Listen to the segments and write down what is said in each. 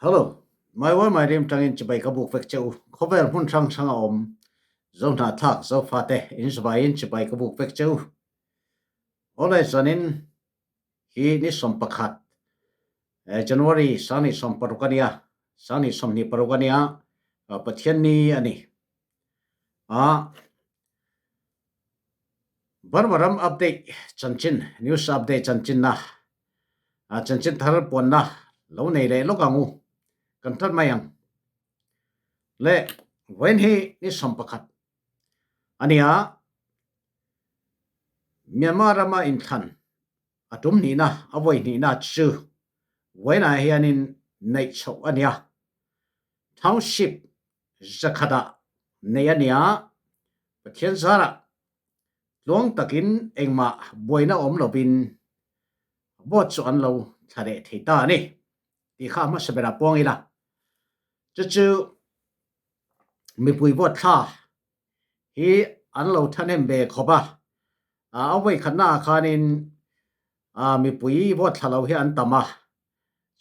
Hello, my one my rim tangin chibai ka buk vek che u. Khawvel hmun hrang hrang a awm. Zo hnahthlak, zo fate in zavaiin chibai ka buk vek che u. Awle zanin hi ni 11 January sani 16 ania, sani 26 ania, Pathian ni ani. A Burma ram update chanchin, news update chanchin na, chanchin thar puanna lo nei leh lawk ang u, kan tan mai ang. Le vawiin hi ni 11 a ni a, Myanmar rama inthlan a tum hnihna, a vawi hnihna chu vawiinah hianin neih chhoh a ni a, township zakhatah neih a ni a, Pathian zarah tluang takin engmah buaina awm lovin vote chu an lo thla leh thei ta a ni tih kha hmasa berah puang ila. Chu chu mipui vote thla hi an lo thahnem ve khawp a, a vawikhatnaah khanin mipui vote thla lo hi an tam a,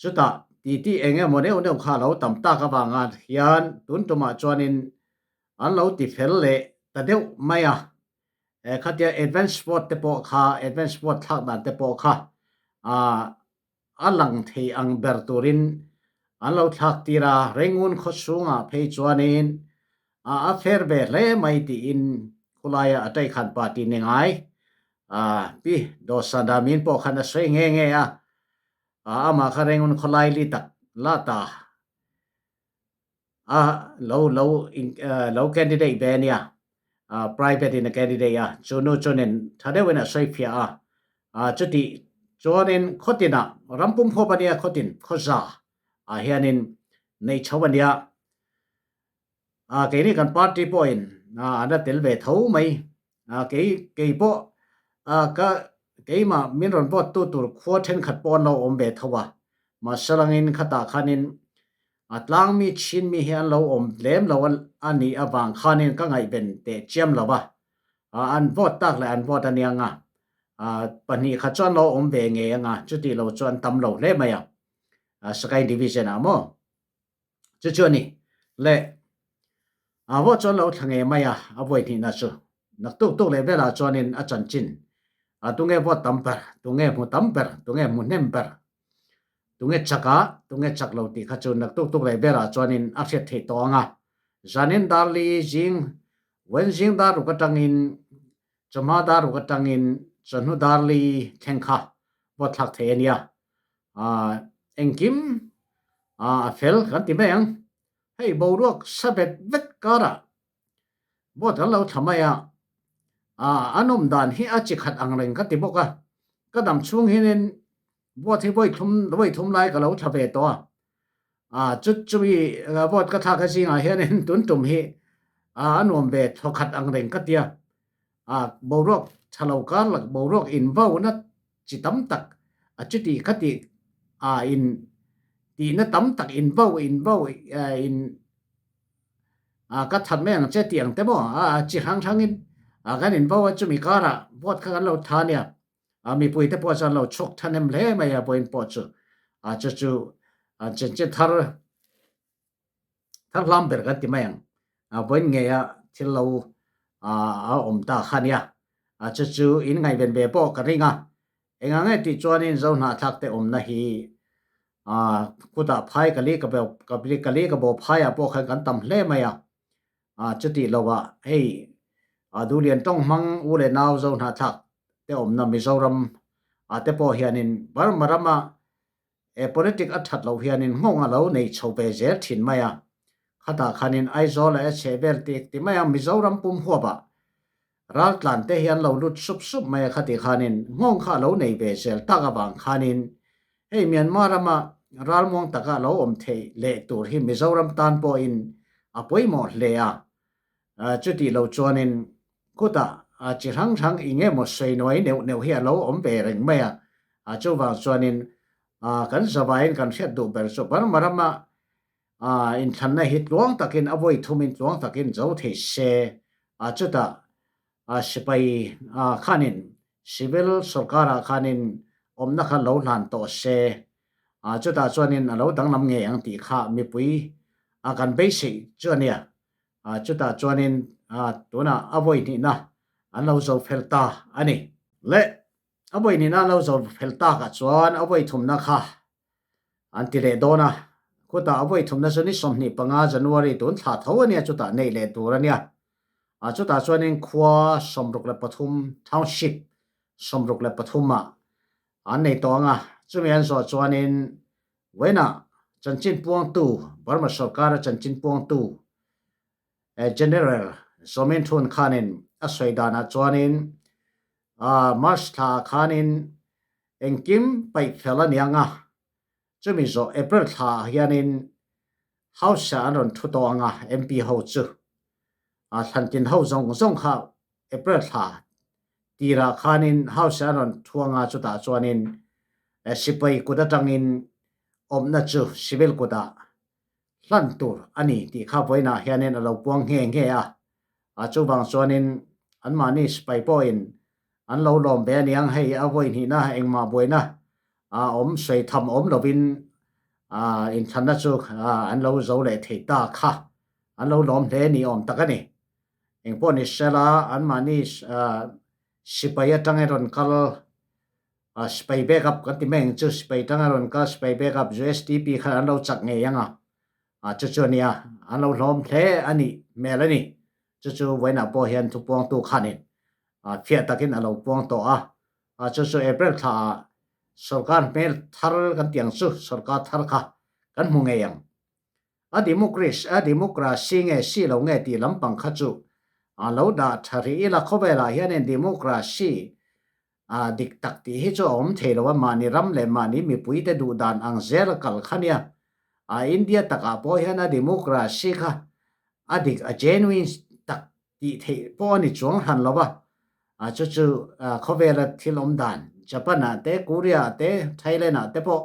chutah titi eng emaw neuh neuh kha a lo tam tak avanga hian tun tumah chuanin an lo ti fel leh ta deuh mai a, khatia advance vote te pawh kha advance vote thlak dan te pawh kha a lang thei ang ber turin an lo thlak tir a, Rengun khaw chhungah phei chuanin a fair ve hle mai tiin khulaia a Taikhan party ni ngai Pi Dawsadamin pawh khan a sawi nge nge a, amah kha Rengun khawlai li tak la ta a lo lo lo candidate ve a nia, private in a candidate a, chu nu chuanin tha deuhin a sawi phiah a, chutih chuanin khawtinah ram pum huap a nia khawtin khawza ah hianin neih chho a nia, keini kan party pawhin an la tel ve tho mai, kei kei pawh ka keimah min rawn vote tu tur khua thenkhat pawh an lo awm ve tho a, mahse langin khatah khanin A tlangmi chinmi hi an lo awm lem lo a nih avang khanin ka ngaihven teh chiam lo a, an vote tak leh an vote a nia nga, pahnih kha chuan lo awm ve ngei anga chutih lo chu an tam lo hle mai a, Sakae Division ah maw chu chu a ni le a vote chu an lo thla ngei mai a, a vawi hnihna chu naktuk tuk leh velah chuanin a chanchin tunge vote tam ber, tunge hmu tam ber, tunge hmu hnem ber Tunge chak a, tunge chak lo tih kha chu naktuk tuk leh berah chuanin a hriat theih tawh ang a. Zanin dar li zing, vawiin zing dar ruk atangin chawhma dar ruk atangin chawhnu dar li thleng kha vote thlak thei a nia. Engkim a fel kan ti mai ang. Hei boruak sa vet vet karah vote an lo thla mai a, an awm dan hi a chi khat ang reng ka ti bawk a. Ka dam chhung hianin Vote hi vawi thum vawi thum lai ka lo thla ve tawh a, ah chu chumi vote ka thlak a zingah hianin tun tum hi ah a nuam ve thawkhat ang reng ka tia, ah boruak tha lo kar lak boruak in vo na chi tam tak a chuti kha tih ah in tihna tam tak in vo in vo in ah ka that mai ang che tih ang te maw ah chi hrang hrangin ah kan in vo a chumi karah vote kha kan lo tha nia. A mipui te pawh chuan lo chhawk thahnem hle mai a vawiin pawh chu a chu chu an chanchin thar thar hlam ber kan ti mai ang a vawiin ngei a thil lo a awm ta kha nia a chu chu in ngaihven ve pawh ka ring a engah nge tih chuanin zo hnahthlak te awmna hi a kutah phai ka li ka ka li ka bo phaiah pawh khan kan tam hle mai a a chutih lovah hei a duhlian tawng hmang u leh nau zo hnahthlak te awmna Mizoram ah te pawh hianin Burma rama e politic a that loh hianin nghawng a lo nei chho ve zel thin mai a, khatah khanin Aizawl leh a chhehvel ti ti mai a Mizoram pum huapah raltlan te hi an lo lut sup sup mai a khati khanin nghawng kha a lo nei ve zel tak avang khanin hei Myanmar rama ralmuang taka a lo awm theih leh tur hi Mizoram tan pawhin a pawimawh hle a, chutih lo chuanin Khutah chi hrang hrang eng emaw sawi nuai neuh neuh hi a lo awm ve reng mai a, chuvang chuanin kan zavaiin kan hriat duh ber chu Burma rama inthlanna hi tluang takin a vawi thumin tluang takin zo thei se, chutah sipai khanin civil sorkarah khanin awmna kha lo hlan tawh se. Chutah chuanin a lo danglam ngei ang tih kha mipui a kan beisei chu a nia. Chutah chuanin tunah a vawi hnihna an lo zo fel ta a ni. Le a vawi hnihna an lo zo fel takah chuan a vawi thumna kha an ti leh dawn a. Khutah a vawi thumna chu ni 25 January tun thla tho a nia chutah neih leh tur a nia. Chutah chuanin khua 63 township 63 ah an nei tawh ang a, chumi an zawh chuanin vawiinah chanchin puangtu Burma sorkara chanchin puangtu General Zaw Min Htun khanin a sawi danah chuanin March thlaah khanin engkim paih fel a ni ang a, chumi zawh April thlaah hianin House ah an rawn thu tawh ang a, MP ho chu thlantin ho zawng zawng kha April thla tirah khanin House an rawn thuang a, chutah chuanin sipai kut atangin awmna chu civil kutah hlan tur a ni tih kha vawiinah hianin a lo puang nghe nghe a. Chuvang chuanin anmahni sipai pawhin an lo lawm ve aniang, hei a vawi hnihna engmah buaina a awm sawi tham awm lovin inthlanna chu an lo zo leh thei ta kha an lo lawm hle ni awm tak a ni. Engpawh ni sela anmahni sipai atanga rawn kal sipai backup kan ti mai ang chu sipai atanga rawn kal sipai backup USDP khan an lo chak ngei ang a chu chu a nia an lo hlawm hle a nih hmel a ni chu chu vawiinah pawh hian thupuangtu khanin fiah takin a lo puang tawh a chu chu April thlaah sorkar hmel thar kan ti ang chu sorkar thar kha kan hmu ngei ang. A democracy a democracy nge si lo nge tih lampang kha chu a lo dah tha rih ila khawvelah hianin democracy a dik tak tih hi chu a awm thei lo a, mahni ram leh mahni mipuite duh dan ang zel a kal kha nia. A India takah pawh hian a democracy kha a dik a genuine tak tih theih pawh a ni chuang hran lo va, a chu chu khawvela thil awm dan Japan ah te, Korea ah te, Thailand ah te pawh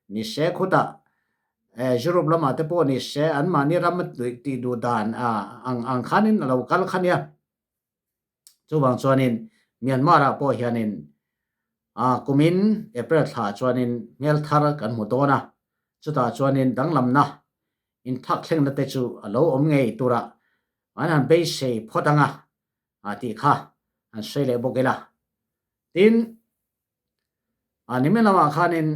ni se khutah Europe lamah te pawh ni se anmahni ram a tih duh dan ang ang khanin a lo kal kha nia. Chuvang chuanin Myanmar ah pawh hianin kumin April thla chuanin hmel thar kan hmu dawn a, chutah chuanin danglamna inthak thlengna te chu a lo awm ngei turah an han beisei phawt ang a tih kha an sawi leh bawk ila. Tin, a nimin lamah khanin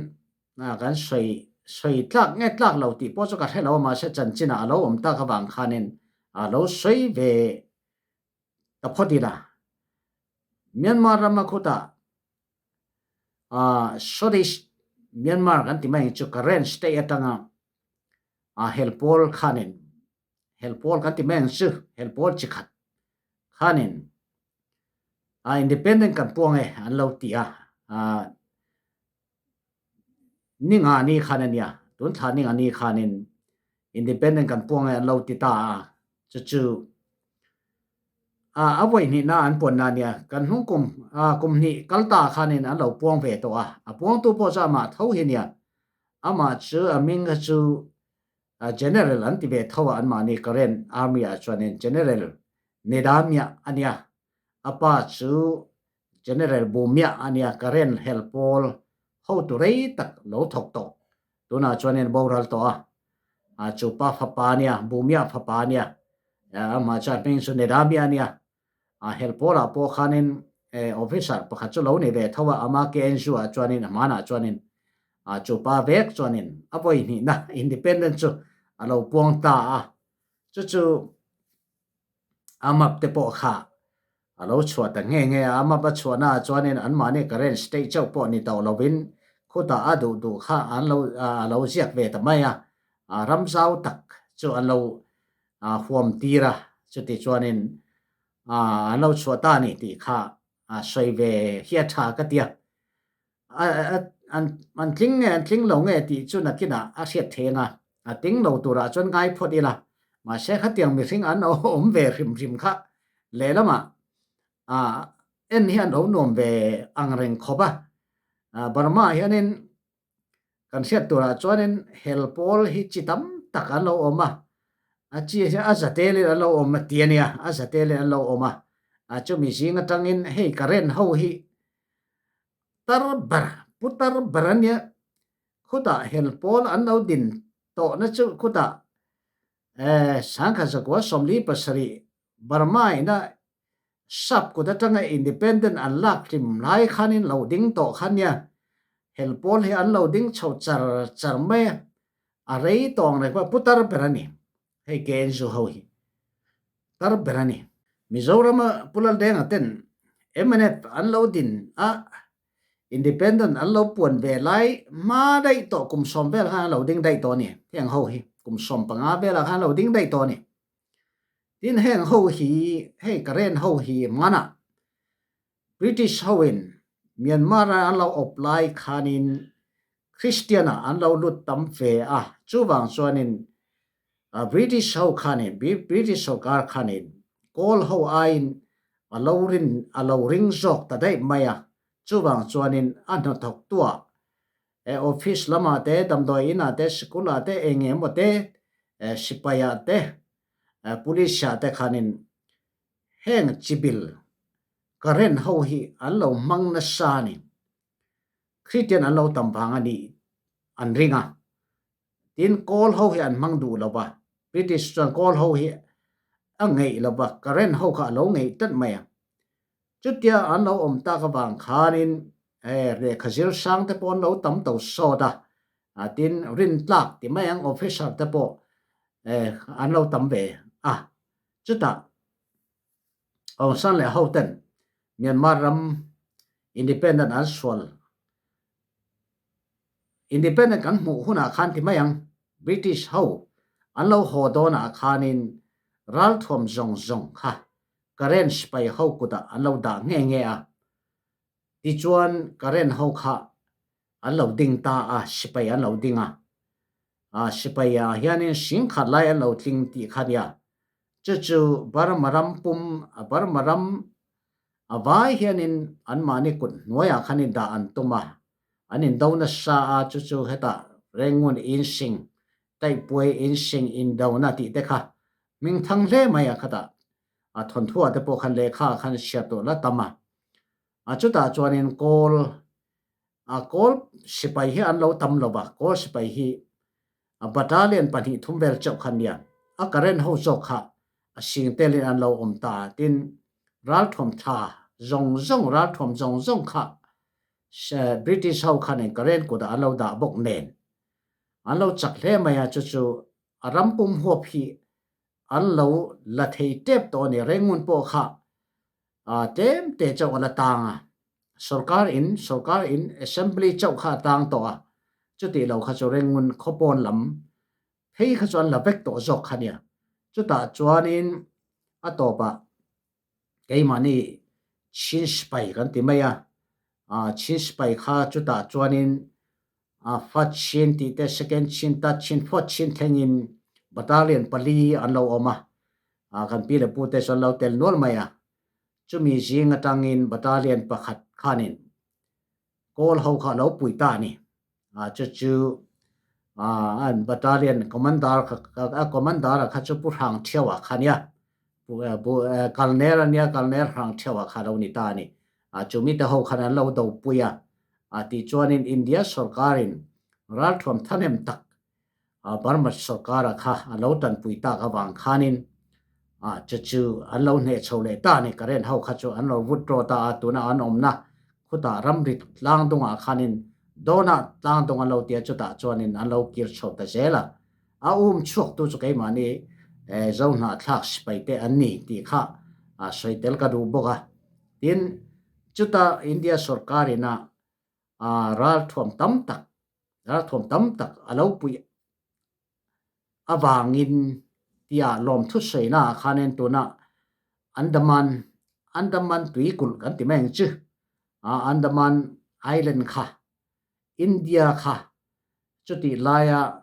kan sawi sawi tlak nge tlak lo tih pawh chu ka hre lo a, mahse chanchinah a lo awm tak avang khanin a lo sawi ve ta phawt ila. Myanmar rama khutah Swedish Myanmar kan ti mai ang chu Karen state atanga hel pawl khanin hel pawl kan ti mai ang chu hel pawl chi khat khanin a independent kan puang e an lo ti a ni nga ni khan a nia tun thla ni nga ni khanin independent kan puang e an lo ti ta a chu chu a a vawi hnihna an puan na nia kan hnung kum a kum hnih kal ta khanin an lo puang ve tawh a a puangtu pawh chu amah tho hi nia amah chu a hming kha chu General an ti ve tho a anmahni Karen Army ah chuanin General Neda Miah a nia, a pa chu General Bu Miah a nia, Karen hel pawl hotu rei tak lo thawk tawh tunah chuanin boral tawh a, chu pa fapa a nia, Bu Miah fapa a nia, amah chuan hming chu Neda Miah a nia. A hel pawlah pawh khanin officer pakhat chu lo ni ve tho a, ama KNU ah chuanin a hmanah chuanin chu pa vek chuanin a vawi hnihna independent chu a lo puang ta a, chu chu a map te pawh kha a lo chhuah ta nghe nghe a, a map a chhuahna ah chuanin anmahni Karen state chauh pawh ni tawh lovin khutah a duh duh kha an lo a lo ziak ve ta mai a, ram zau tak chu an lo a huam tir a, chuti chuanin an lo chhuah ta a ni tih kha a sawi ve hi a tha ka ti a, an tling nge an tling lo nge tih chu nakinah a hriat thei ang a, a tling lo turah chuan ngai phawt ila, mahse khatiang mihring an awm ve hrim hrim kha lehlamah en hi an lo nuam ve ang reng khawp a, Burma hianin Kan hriat turah chuanin hel pawl hi chi tam tak an lo awm a, a chi hi a za telin an lo awm a ti a nia, a za telin an lo awm a, a chumi zing atangin hei current ho hi tar ber, pu tar ber a nia. Khutah hel pawl an lo din tawhna chu khutah 1947 Burma ina sap kut atanga independent an lak hlim lai khanin lo ding tawh kha nia. Hel pawl hi an lo ding chho char char mai a, a rei tawng reng pawh putar ber a ni. Hei KNU ho hi tar ber a ni. Mizorama Pu Laldenga ten mnf an lo din a, Independent an lo puan ve lai hma daih tawh kum sawm vel khan an lo ding daih tawh a ni. Heng ho hi kum 15 velah khan an lo ding daih tawh a ni. Tin heng ho hi hei Karen ho hi hmanah British hoin Myanmar a an lo awp lai khanin Christian ah an lo lut tam ve a, chuvang chuanin British ho khanin British sorkar khanin Kawl ho aiin a lo rin a lo ring zawk ta daih mai a, chuvang chuanin a hnathawk tuah office lamah te, damdawi inah te, sikul ah te, eng emaw te, sipai ah te, police ah te khanin heng chibil Karen ho hi an lo hmang nasa a ni. Kristian an lo tam vang a nih an ring a. Tin, Kawl ho hi an hmang duh lo va, British chuan Kawl ho hi a ngeih lo va, Karen ho kha a lo ngeih tlat mai a. Chutia an lo awm tak avang khanin lehkha zir sang te pawh an lo tam to sawt a, tin rintlak ti mai ang officer te pawh an lo tam ve a. Chutah Aung San leh ho ten Myanmar ram independent an sual independent kan hmuh hunah khan ti mai ang British ho an lo haw dawnah khanin ralthuam zawng zawng kha Karen sipai ho kutah an lo dah nghe nghe a tichuan Karen ho kha an lo ding ta a sipai an lo ding a sipai ah hianin singkhat lai an lo tling tih kha nia Chu chu Burma ram pum a Burma ram a vai hianin anmahni kut hnuaiah khan in dah an tum a, an indo nasa a, chu chu hetah Rengun Insing, Taihpuai Insing indona tih te kha hming thang hle mai a khatah a thawnthuah te pawh khan lehkha ah khan chhiat tawh la tam a, a chutah chuanin Kawl a Kawl sipai hi an lo tam lo va, Kawl sipai hi A battalion pahnih thum vel chauh kha nia, a Karen ho zawk kha a sing telin an lo awm ta a, tin, ralthuam tha zawng zawng, ralthuam zawng zawng kha British ho khanin Karen kutah an lo dah bawk nen an lo chak hle mai a, chu chu a ram pum huap hi an lo la thei tep tawh a ni, Rengun pawh kha tlem te chauh a la tang a, sorkar in sorkar in assembly chauh kha a tang tawh a, chutih lo kha chu Rengun khawpawn lam phei kha chu an la vek tawh zawk kha nia, chutah chuanin a tawpah keimahni Chin sipai kan ti mai a, Chin sipai kha chutah chuanin First Chin tih te, Second Chin, Third Chin, Fourth Chin thlengin battalion pali an lo awm a, kan pi leh pute chu an lo tel nual mai a. Chumi zing atangin battalion pakhat khanin Kawl ho kha a lo pui ta a ni. Chu chu an battalion commander kha a commander kha chu Pu Hrang Thiaua kha nia. Kalner a nia, Kalner Hrang Thiaua kha a lo ni ta a ni. Chumi te ho khan an lo do pui a. Tichuanin India sorkarin ralthuam thahnem tak Burma sorkara kha a lo tanpui tak avang khanin chu chu an lo hneh chho leh ta a ni. Karen ho kha chu an lo vut rawh ta a, tuna an awmna khutah ramri tlangdungah khanin Dawna tlangdung an lo tia chutah chuanin an lo kir chho ta zel a. A um chhuaktu chu keimahni Zohnahthlak sipai te an ni tih kha sawi tel ka duh bawk a. Tin, chuta India sorkarin a ralthuam tam tak, ralthuam tam tak a lo puih avangin tia lawmthu sawiina ah khanin tuna Andaman, Andaman tuikulh kan ti mai ang chu, Andaman Island kha India kha chutih laia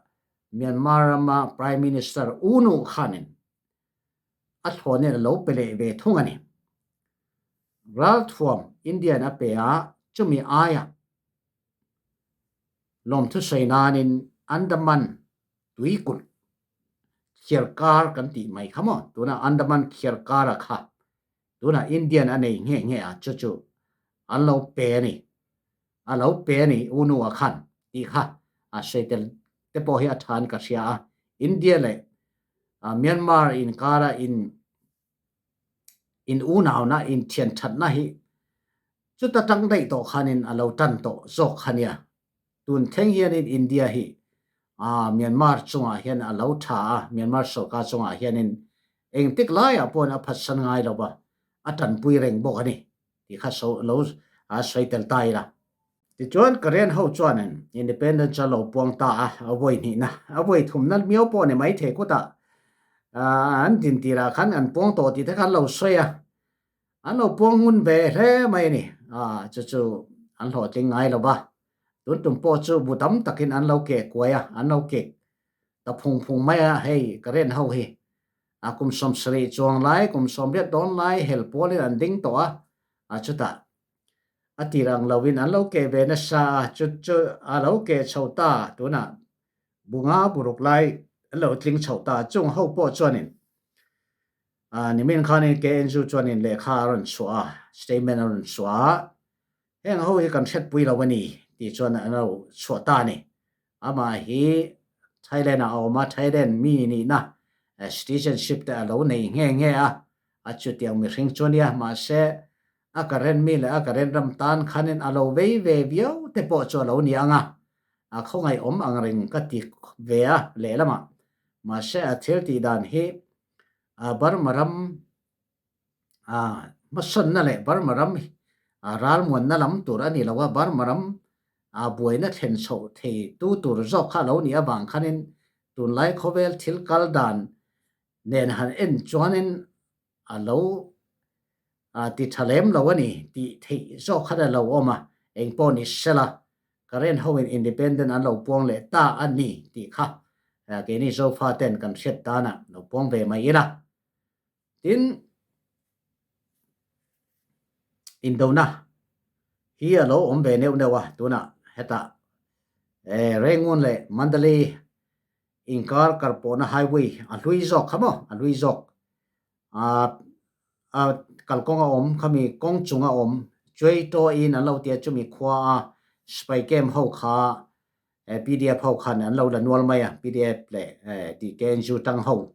Myanmar rama Prime Minister U Nu khanin a thlawnin a lo pe leh ve thung a ni. Ralthuam Indian a pe a, chumi aia lawmthu sawi nanin Andaman tuikulh khiarkar kan tih mai kha maw, tuna Andaman khiarkara kha tunah Indian a nei nghe nghe a, chu chu an lo pe a ni, a lo pe a ni U Nu-a khan tih kha. A sawi tel te pawh hi a tha in ka hria a. India leh Myanmar inkara in in unauna in thian thatna hi chuta tang daih tawh khanin a lo tan tawh zawk kha nia. Tun thleng hianin India hi Myanmar chungah hian a lo tha a, Myanmar sorkar chungah hianin engtik laiah pawhin a phatsan ngai lo va, a tanpui reng bawk a ni tih kha lo sawi tel ta ila. Tichuan Karen ho chuanin Independence a lo puang ta a, a vawi hnihna, a vawi thumna miau pawh ni maithei kutah an din tirah khan an puang tawh tih te kha an lo sawi a, An lo puang ngun ve hle mai a ni. Chu chu an hlawhtling ngai lo va. Tun tum pawh chu bu tam takin an lo keh kuai a, an lo kek ta phung phung mai a, hei Karen ho hi a kum 70 chuang lai, kum 80 dawn lai hel pualin an ding tawh a, a chutah a tir ang loin an lo keh ve nasa a, chu chu a lo keh chho ta tunah bu nga buruk lai an lo tling chho ta, chung ho pawh chuanin Nimin khanin KNU chuanin lehkha a rawn chhuah a, statement a rawn chhuah a, heng ho hi kan hretpui lo a ni tih chuan an lo chhuah ta a ni. Amah hi Thailand ah a awm a, Thailand mi nihna citizenship te a lo nei nghe nghe a, a chutiang mihring chu a nia, mahse a Karen mi leh a Karen ram tan khanin a lo vei ve viau te pawh chu a lo ni ang a, a khawngaih awm ang reng ka ti ve a lehlamah, mahse a thil tih dan hi Burma ram hmasawnna leh Burma ram ralmuanna lam tur a ni lo a, Burma ram buaina thlen chhoh thei tu tur zawk kha a lo nih avang khanin tunlai khawvel thil kal dan nen han en chuanin a lo ti tha lem lo a ni tih theih zawk khan a lo awm a, engpawh ni sela Karen hoin independent an lo puang leh ta a ni tih kha keini Zofa ten kan hriat danah lo puang ve mai ila. Tin, indona hi a lo awm ve neuh neuh a, tunah hetah Rangoon leh Mandalay inkar karpawhna highway a hlui zawk kha maw, a hlui zawk a kalkawng a awm khami kawng chung a awm Chuai Taw in an lo tia chumi khua a sipai camp ho kha PDF ho khan an lo la nual mai a PDF leh TKNU tang ho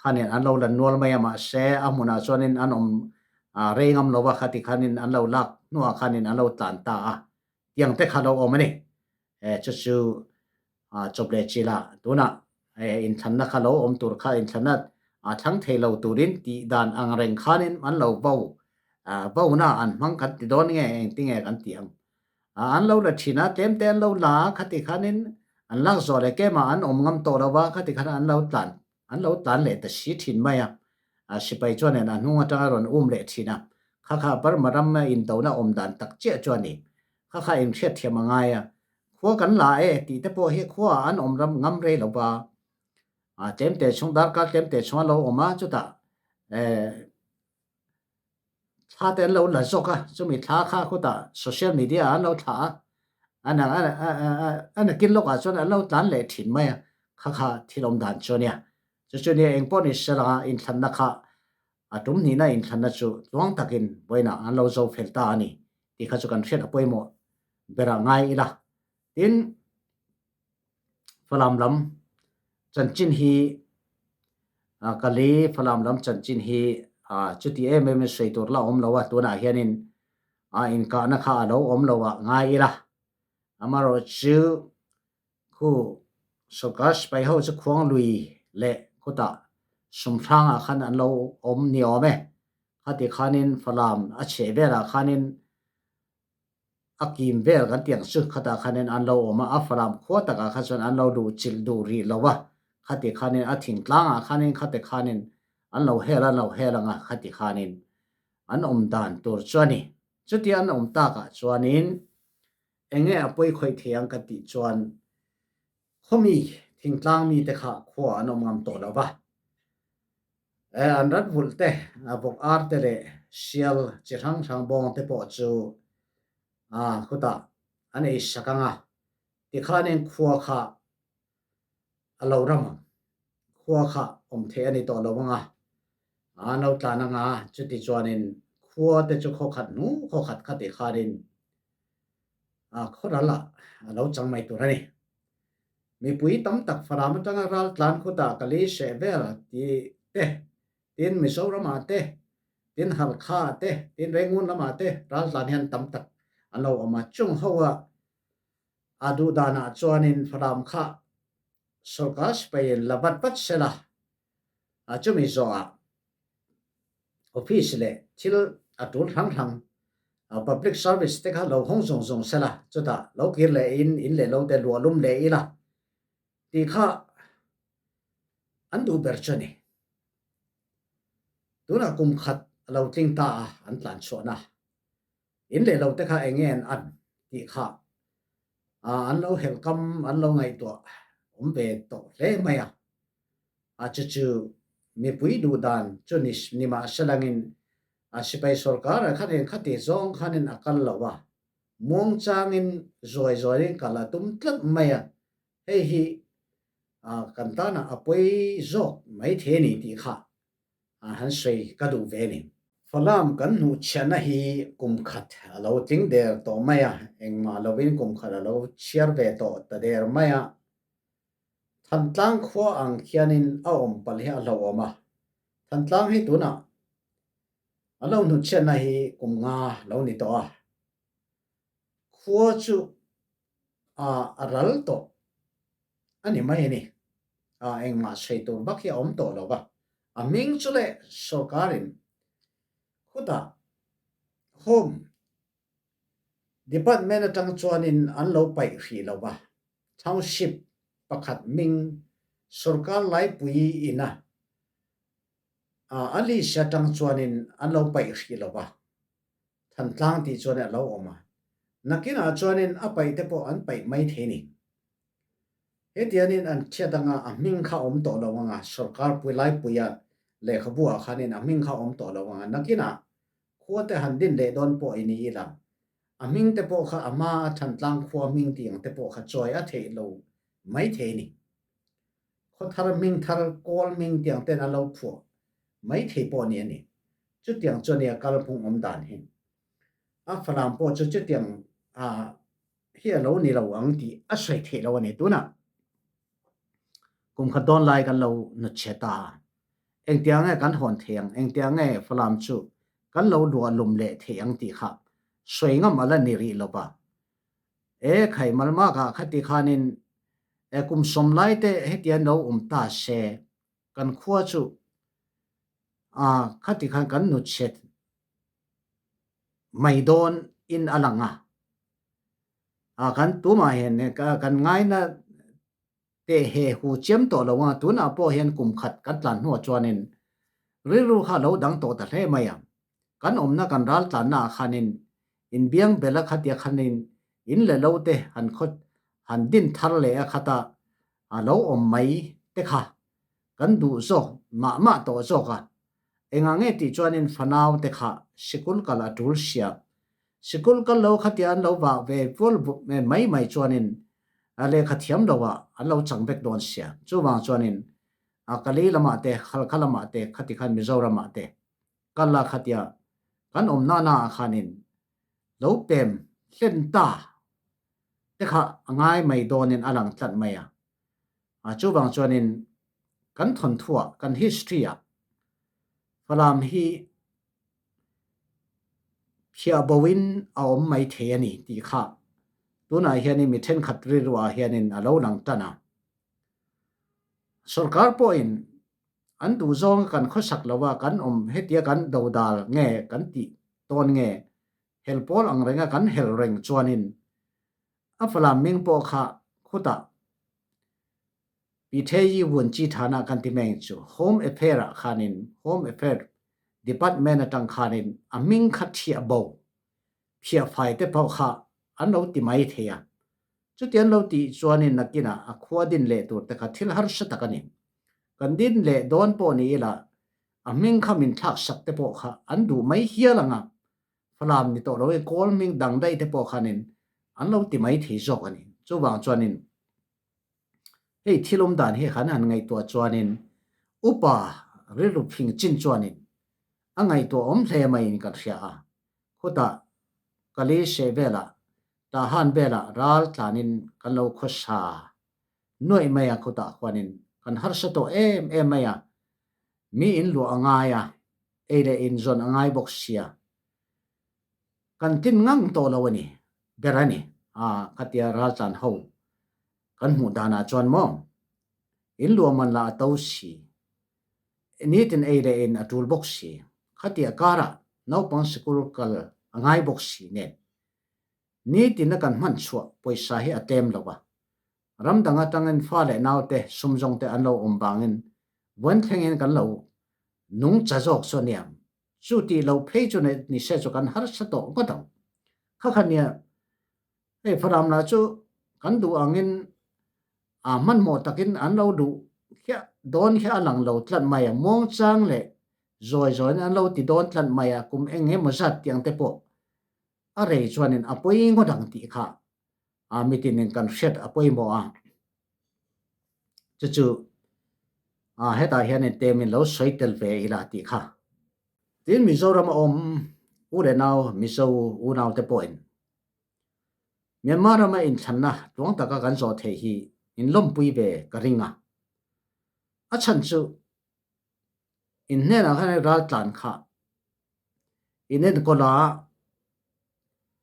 khanin an lo la nual mai a mahse a hmunah chuanin an awm rei ngam lo a khati khanin an lo lak hnuah khanin an lo tlan ta a tiang te kha lo awm a ni chu chu chawp leh chilh a, tunah inthlanna kha lo awm tur kha inthlanna thlang thei lo turin tih dan ang reng khanin an lo vo vona an hmang kan ti dawn nge engtinge kan ti ang. An lo la thin a, tlem te an lo la a, khati khanin an lak zawh leh kemah an awm ngam tawh lo va, khati khan an lo tlan an lo tlan leh ta si thin mai a, sipai chuanin a hnung atanga rawn um leh thin a, kha kha Burma ram indona awm dan tak chiah chu a ni. Kha kha inhriatthiam a ngai a, Khua kan la e tih te pawh hi khua an awm ram ngam rei lo va, tlem te chhung darkar tlem te chhung an lo awm a, chutah thla te an lo la zawk a, chumi thla kha khutah social media ah an lo thlah a, a nakin lawkah chuan an lo tlan leh thin mai a, kha kha thil awm dan chu a nia. Chu chu nia engpawh ni se langa inthlanna kha a tum hnihna inthlanna chu tluang takin vawiinah an lo zo fel ta a ni tih kha chu kan hriat a pawimawh berah ngai ila. Tin, Falam lam chanchin hi Kali Falam lam chanchin hi chuti em em in sawi tur la awm lo a, tunah hianin inkahna kha a lo awm lo ah ngai ila. Amaherawhchu khu sorkar sipai ho chu Khuanglui leh khutah Sumhrangah khan an lo awm ni awm e. Khati khanin Falam a chheh velah khanin a kim vel kan tih ang chu khatah khanin an lo awm a, a falam khua takah kha chuan an lo luh chilh duh rih lo a, khati khanin a thingtlangah khanin khati khanin an lo hel an lo hel ang a, khati khanin an awm dan tur chu a ni. Chutia an awm takah chuanin eng nge a pawi khawih thei ang ka tih chuan khawmi thingtlang mite kha khua an awm ngam tawh lo va. An rat vulh te, vawk ar te leh sial chi hrang hrang bawng te pawh chu khutah an ei sak ang a, tikhanin khua kha a lo ram ang, khua kha awm theih a ni tawh lo ang a, an lo tlan ang a, chuti chuanin khua te chu khaw khat hnu khaw khat kha tikhanin khaw ral ah a lo chang mai tur a ni. Mipui tam tak Falam atanga ral tlan khutah ka lei hreh vel tih te, tin Mizoramah te, tin Halkha ah te, tin Rengun lamah te ral tlan hian tam tak an lo awm a. Chung ho a a duh danah chuanin Falam kha sorkar sipaiin la vat vat sela a chumi zawhah office leh thil a tul hrang hrang public service te kha lo hawng zawng zawng sela chutah lo kir leh in in leh lo te luah lum leh ila tih kha an duh ber chu a ni. Tunah kum khat a lo tling ta a an tlan chhuahna in leh lo te kha eng nge an an tih kha an lo helh kam an lo ngaihtuah awm ve tawh hle mai a. A chu chu mipui duh dan chu ni nimahselangin a sipai sorkar ah khan engkhati zawng khanin a kal lo a, muangchangin zawi zawiin kal a tum tlat mai a, hei hi kan tanah a pawi zawk maithei a ni tih kha han sawi ka duh ve a ni. Falam kan hnuhchhiahna hi kum khat a lo tling der tawh mai a, engmah lovin kum khat a lo chhiar ve tawh ta der mai a, Thantlang khua ang khianin a awm palh hi a hlauhawm a, Thantlang hi tunah a lo hnutchhiatna hi kum nga lo ni tawh a, khua chu a a ral tawh a ni mai a ni. A engmah sawi tur vak hi a awm tawh lo va, a hming chu leh sorkarin khutah Home Department atang chuanin an lo paih hrih lo va, Township pakhat hming sorkar laipui ina a list atang chuanin an lo paih hrih lo va, Thantlang tih chuan a lo awm a, nakinah chuanin a paih te pawh an paih mai thei ni. Hetianin an thiat anga a hming kha awm tawh lo anga sorkar pui laipuia lehkhabu ah khanin a hming kha awm tawh lo anga nakinah khua te han din leh dawn pawh i ni ila a hming te pawh kha a hma a Thantlang khua hming tih ang te pawh kha chawi a theih lo mai thei ni. Khaw thar hming thar kawl hming tih ang ten a lo phuah mai thei pawh ni a ni. Chutiang chu a nia kalphung awm dan hi. A Falam pawh chu chutiang a hi a lo ni lo ang tih a sawi theih lo a ni. Tunah kum khat dawn lai kan lo nut chhe ta a, engtiang nge kan hawn thei ang, engtiang nge Falam chu kan lo luah lum leh thei ang tih kha sawi ngam a la ni rih lo va. E khai malmak ah khati khanin e kum sawm lai te hetian lo awm ta se kan khua chu a khati khan kan nut chhe mai dawn in a lang a. A kan tumah hian kan ngaina teh he hu chiam tawh lo a, tunah pawh hian kum khat kan tlan hnuah chuanin rilru kha a lo dang tawh ta hle mai a. Kan awmna kan ral tlanna ah khanin inbiang bel a khatia khanin in leh lo te han khaw han din thar leh a khata a lo awm mai te kha kan duh zawk mah mah tawh zawk a. Engah nge tih chuanin fanau te kha sikul kal a tul sia. Sikul kal lo khatia an lo vah ve vual mai mai chuanin lehkha thiam lo ah an lo chang vek dawn sia. Chuvang chuanin Kali lamah te, Halkha lamah te, khati khan Mizoram ah te kal a khatia kan awm nana ah khanin lo pem hlen ta te kha a ngai mai dawnin a lang tlat mai a. Chuvang chuanin kan thawnthuah, kan history-ah Falam hi phiah boin a awm mai thei a ni tih kha tunah hianin mi thenkhat rilruah hianin a lo lang tan a. Sorkar pawhin an duh zawnga kan khawsak lova kan awm hetia kan dodal nge kan tih tawn nge hel pawl ang renga kan hel reng chuanin A Falam ming pawh kha khutah Pi Thei Vun Chi Thana kan ti meng chu Home Affair ah khanin Home Affair Department atang khanin a hming kha thiah bo phiah fai te pawh kha an lo ti mai thei a. Chuti an lo tih chuanin nakinah a khua din leh tur te kha thil harsa tak a ni. Kan din leh dawn pawh ni ila a hming kha min thlak sak te pawh kha an duh mai hial ang a, Falam ni tawh lo e, kawl hming dang daih te pawh khanin an lo ti mai thei zawk a ni. Chuvang chuanin hei thil awm dan hi khan han ngaihtuah chuanin upa rilru phing chin chuanin a ngaihtuah awm hle maiin kan hria a. Khutah Kali Seh velah Tahan velah ral tlanin kan lo khawsa. Nuaih mai a khutah khuanin kan harsa tawh em em mai a, mi in luah a ngai a, ei leh in zawn a ngai bawk sia. Kan tin ngang tawh lo a ni ber a ni a, khatia raltlan ho kan hmuh danah chuan maw in luah man lah a to si, nitin ei leh in a tul bawk si, khatia karah naupang sikul kal a ngai bawk si nen Nitin a kan hman chhuah pawisa hi a tlem lo a, ram dang atangin fa leh naute sum zawng te an lo awm vangin vawiin thlengin kan lo nung cha zawk chu a niang. Chu tih lo phei chu ni se chu kan harsa tawh ngawt ang. Kha kha nia, hei Faram lah chu kan duh angin a hmanhmawh takin an lo duh khiah dawn khiah a lang lo tlat mai a, muangchang leh zawi zawiin an lo ti dawn tlat mai a, kum eng emaw zat tiang te pawh A rei chuanin a pawi ngawt ang tih kha a mitinin kan hriat a pawimawh a. Chu chu a hetah hianin temin lo sawi tel ve ila tih kha. Tin Mizoram a awm u leh nau Mizo unaute pawhin Myanmar rama inthlanna tluang taka kan zawh theih hi inlawmpui ve ka ring a. A chhan chu in hnenah khan raltlan kha In enkawl a,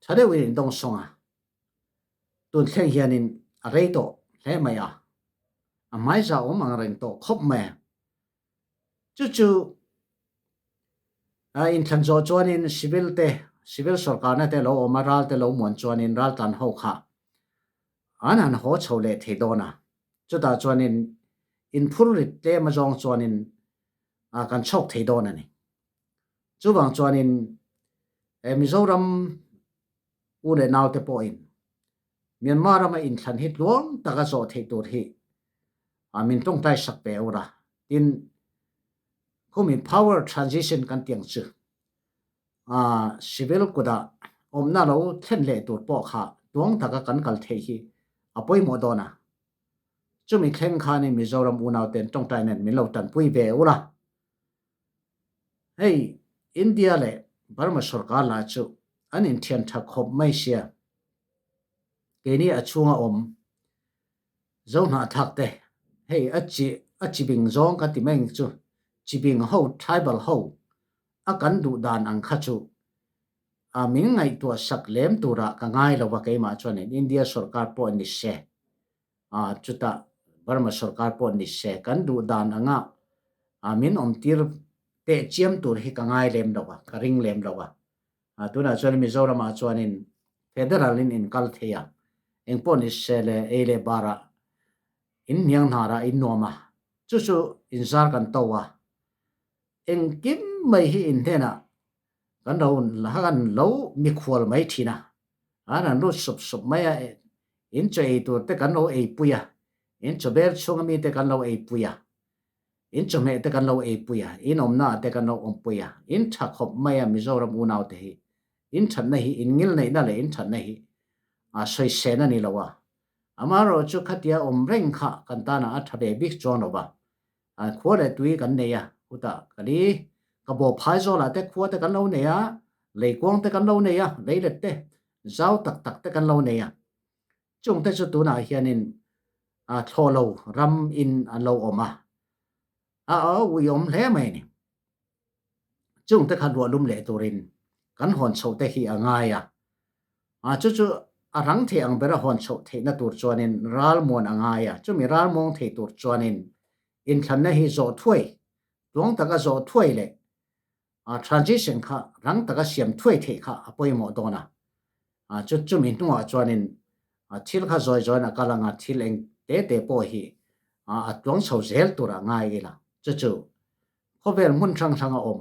tha deuhin in dawng sawng a, tun thleng hianin a rei tawh hle mai a, a hmaiza awm ang reng tawh khawp mai a. Chu chu inthlan zawh chuanin civil te, civil sorkarna te lo awm a, ral te lo muan chuanin raltlan ho kha an han haw chho leh thei dawn a, chutah chuanin inphur rit tlem azawng chuanin kan chhawk thei dawn a ni. Chuvang chuanin he Mizoram u leh naute pawhin Myanmar rama inthlan hi tluang taka zawh theih tur hi min tawngtai sak ve ur a, tin khumi power transition kan tih ang chu civil kutah awmna lo thlen leh tur pawh kha tluang taka kan kal theih hi a pawimawh dawn a. Chumi thleng khanin Mizoram unauten tawngtai nen min lo tanpui ve ur a. Hei India leh Burma sorkar lah chu an inthian tha khawp mai sia. Keini a chhunga awm Zo hnahthlak te hei a chi a chibing zawng ka ti mai chu chibing ho tribal ho a kan duh dan ang kha chu a min ngaihtuah sak lem turah ka ngai lo va keimah chuanin India sorkar pawh ni se. A chutah Burma sorkar pawh ni se kan duh dan anga a min awm tir teh chiam tur hi ka ngai lem lo a, ka ring lem lo a. A tunah chuan Mizoram ah chuanin federal in in kal thei a, eng pawh ni se le ei leh bar ah in hniang hnar ah in nuam a, chu chu in zar kan to a, engkim mai hi in hnenah kan lo kan lo mikhual mai thin a, an han lut sup sup mai a, in chaw ei tur te kan lo ei pui a, in chaw bel chhunga mi te kan lo ei pui a, in chawhmeh te kan lo ei pui a, in awmna ah te kan lo awm pui a, in tha khawp mai a Mizoram unau te hi, in thatna hi in ngilneihna leh in thatna hi a sawisên a ni lo a, amaherawh chu khatia awm reng kha kan tanah a tha ve bik chuang lo va, Khua leh tui kan nei a, khutah ka li, ka bawh phai zawlah te khua te kan lo nei a, leikuang te kan lo nei a, leilet te zau tak tak te kan lo nei a. Chung te chu tunah hianin thlawh lo ram in an lo awm a, a uiawm hle mai a ni. Chung te kha luah lum leh turin kan hawn chhoh te hi a ngai a, a chu chu a rang thei ang bera hawn chhoh theihna tur chuanin ralmuan a ngai a, chumi ralmuang thei tur chuanin inthlanna hi zawh thuai, tluang taka zawh thuai leh a transition kha rang taka siam thuai theih kha a pawimawh dawn a, a chu chumi hnuah chuanin thil kha zawi zawiin a kal ang a, thil eng te te pawh hi a tluang chho zel tur a ngai ila, chu chu Khawvel hmun hrang hrang a awm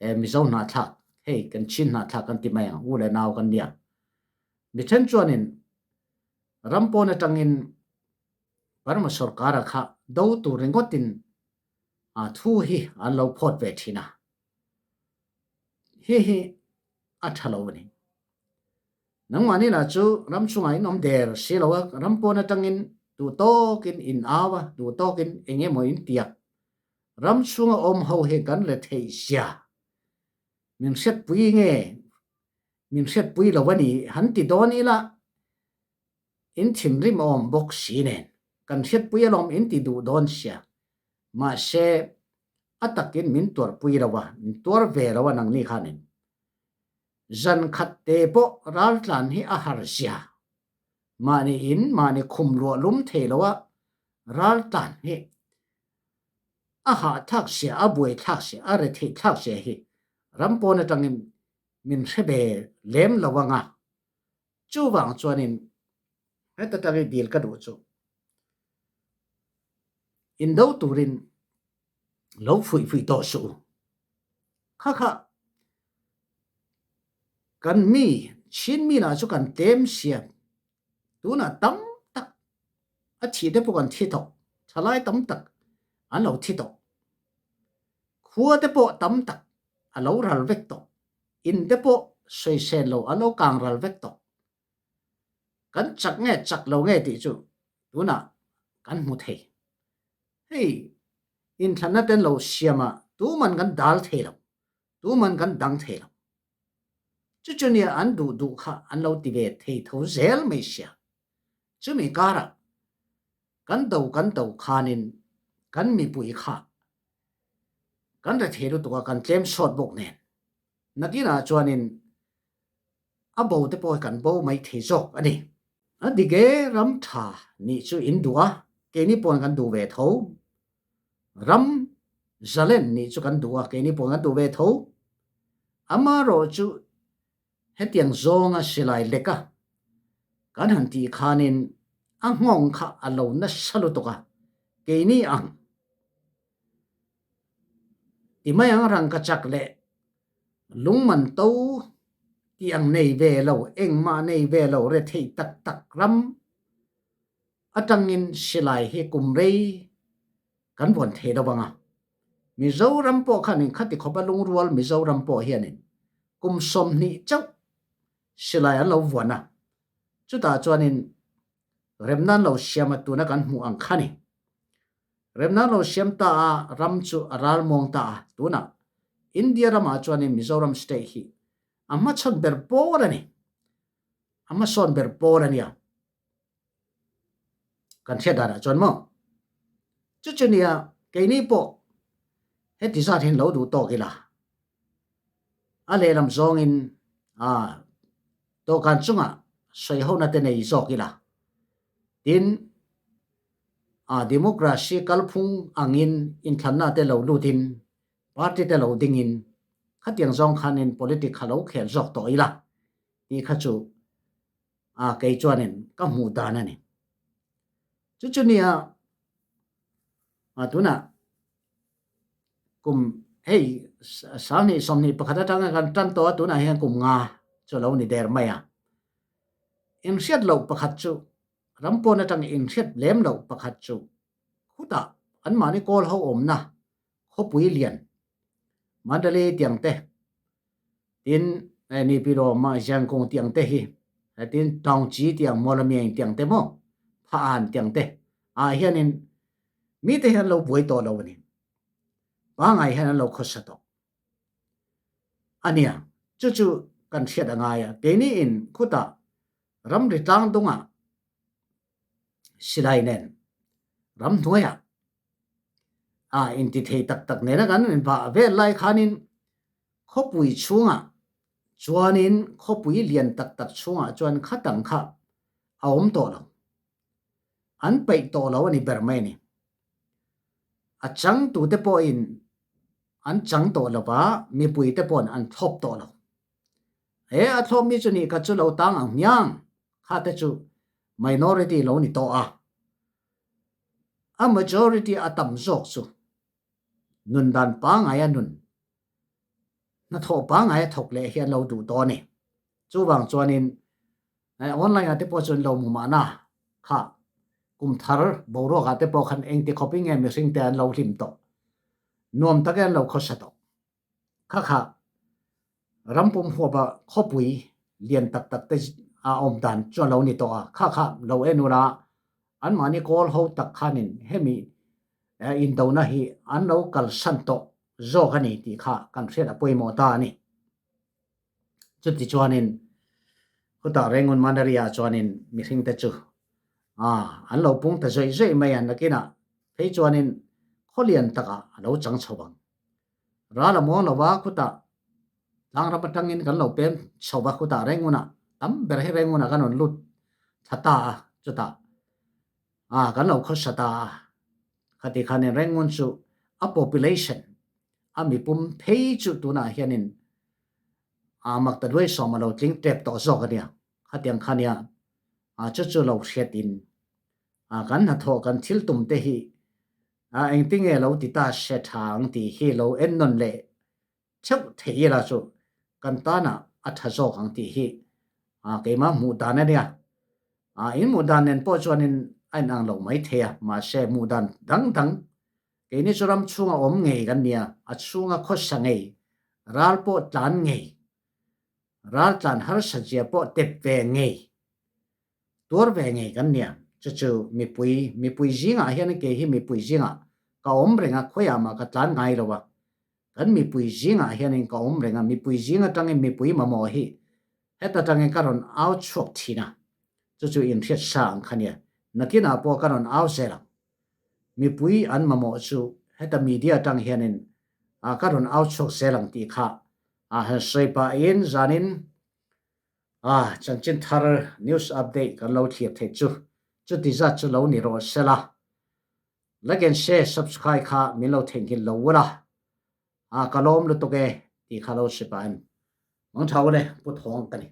e Mizo hnahthlak hei kan Chin hnahthlak kan ti mai ang u leh nau kan nia. Mi then chuanin ram pawn atangin Burma sorkara kha do tur ringawtin a thu hi an lo phawt ve thin a. Hi hi a tha lo a ni. Nangmahni lah chu ram chungah in awm der si lo a, ram pawn atangin duh tawkin in au a, duh tawkin eng emaw in tiak. Ram chhunga awm ho hi kan la theih zia min hriatpui nge min hriatpui lo a ni han ti dawn ila in thinrim a awm bawk si nen. Kan hriatpui alawm in ti duh dawn sia. Mahse, a takin min tuarpui lo a, min tuar ve lo a nangni khanin. Zan khat te pawh raltlan hi a har zia. Mahni in mahni khum luah lum thei lo a raltlan hi a hahthlak sia, a buaithlak sia, a retheihthlak sia hi ram pawn atangin min hre ve lem lo anga. Chuvang chuanin heta tang i dil ka duh chu indo turin lo fuih fuih tawh suh u. Kha kha kan mi Chin mi lah chu kan tlem sia tunah tam tak a thih te pawh kan thi tawh thalai tam tak an lo thi tawh khua te pawh tam tak a lo ral vek tawh. In te pawh sawisel lo an lo kang ral vek tawh. Kan chak nge chak lo nge tih chu tunah kan hmu thei. Hei inthlanna ten lo siam a tuman kan dal thei lo, tuman kan dang thei lo. Chu chu nia an duh duh kha an lo ti ve thei tho zel mai sia. Chumi karah kan do kan do khanin kan mipui kha Kan re thei lutuk a, kan tlem sawt bawk nen. Nakinah chuanin a bo te pawh hi kan bo mai thei zawk a ni. A dik e, ram tha nih chu in duh a, keini pawn kan duh ve tho. Ram zalen nih chu kan duh a, keini pawn kan duh ve tho. Amaherawh chu hetiang zawnga silai lek a kan han tih khanin a nghawng kha a lo nasa lutuk a, keini ang ti mai ang rangka chak leh lungman to tih ang nei ve lo, engmah nei ve lo retheih tak tak ram atangin silai hi kum rei kan vawn thei lo vang a. Mizoram pawh khanin khati khawpa lungrual Mizoram pawh hianin kum 20 chauh silai an lo vuan a, chutah chuanin remna an lo siam a tuna kan hmuh ang kha ni. Remna an lo siam ta a, ram chu a ralmuang ta a, tunah India ramah chuanin Mizoram state hi a hmachhawn ber pawl a ni, a hmasawn ber pawl a nia. Kan hriat danah chuan maw? Chu chu nia keini pawh heti zat hian lo duh tawk ila. A lehlam zawngin a dawhkan chungah sawihona te nei zawk ila. Tin, a democracy kalphung angin inthlanna te lo lutin party te lo dingin khatiang zawng khanin politic kha lo khel zawk tawh ila tih kha chu a kei chuanin ka hmuh dan a ni. Chu chu nia a tunah kum hei 2021 atanga kan tan tawh a tunah hian kum nga chu lo ni der mai a. Inhriat loh pakhat chu ram pawn atanga inhriat lem loh pakhat chu khutah anmahni kawl ho awmna khawpui lian Mandalay tiang te Tin, ni pi ro ma Jiang Kung tiang te hi, tin Taung Chi tiang Mawlamieng tiang te maw, Pha An tiang te ah hianin mi te hian lo buai tawh lo a ni. Pangai hian an lo khawsa tawh a nia. Chu chu kan hriat a ngai a. Keini in khutah ramri tlang dungah silai nen ramhnuaiah a intithei tak tak nena kan invah vel lai khanin khawpui chhungah chuanin khawpui lian tak tak chhungah chuan khatang kha a awm tawh lo. An peih tawh lo a ni ber mai a ni. A changtute pawhin an chang tawh lo va, mipuite pawhin an thlawp tawh lo. He a thlawp mi chu nih kha chu lo tang ang hmiang, kha te chu minority lo ni tawh a. A majority a tam zawk chu nun dan pangai a nun, hnathawh pangai a thawk leh hi an lo duh tawh a ni. Chuvang chuanin online ah te pawh chuan lo hmu mahna kha kum thar boruak ah te pawh khan engti khawpin nge mihring te an lo hlim tawh, nuam takin an lo khawsa tawh. Kha kha rampum huapa khawpui lian tak tak te a awm dan chu a lo ni tawh a, kha kha lo en ula anmahni kawl ho tak khanin hemi indona hi an lo kalsan tawh zawk a ni tih kha kan hriat a pawimawh ta a ni. Chuti chuanin khutah Rengun Mandaria chuanin mihring te chu. An lo pung ta zuih zuih mai a, nakinah phei chuanin khawlian takah a lo chang chho ang. Ral a muang lo va, khutah tlangram atangin kan lo pem chho va, khutah Rengunah tam ber hi Rengunah kan rawn lut thla ta a, chutah kan lo khawsa ta a. Khati khanin Rengun chu a population a mipum phei chu tunah hianin Maktaduai sawm a lo tling tep tawh zawk a nia. Khatiang kha nia chu chu lo hriatin kan hnathawh kan thil tum te hi engtinge lo ti ta se tha ang tih hi lo en nawn leh theuh thei ila chu kan tanah a tha zawk ang tih hi keimah hmuh dan a nia. In hmuh dan nen pawh chuanin a inang lo mai thei a, mahse hmuh dan dang dang keini chu ram chhunga awm ngei kan nia, a chhunga khawsa ngei, ral pawh tlan ngei Raltlan harsa zia pawh tep ve ngei, tuar ve ngei kan nia. Chu chu mipui, mipui zingah hian kei hi mipui zingah ka awm reng a, khawiah mah ka tlan ngai lo a. Kan mipui zingah hianin ka awm reng a, mipui zing atangin mipui mamawh hi heta tangin ka rawn au chhuak thin a. Chu chu inhriat sa ang kha nia. Nakinah pawh ka rawn au zel ang. Mipui an mamawh chu heta media atang hianin ka rawn au chhuak zel ang tih kha A han sawi pahin zanin a chanchin thar news update kan lo thlir theih chu chuti zat chu lo ni rawh se la. Like and share subscribe kha min lo theihnghilh lo ula a ka lawm lutuk e tih kha lo hre pahin mang tha ule Pu Thawng ka ni.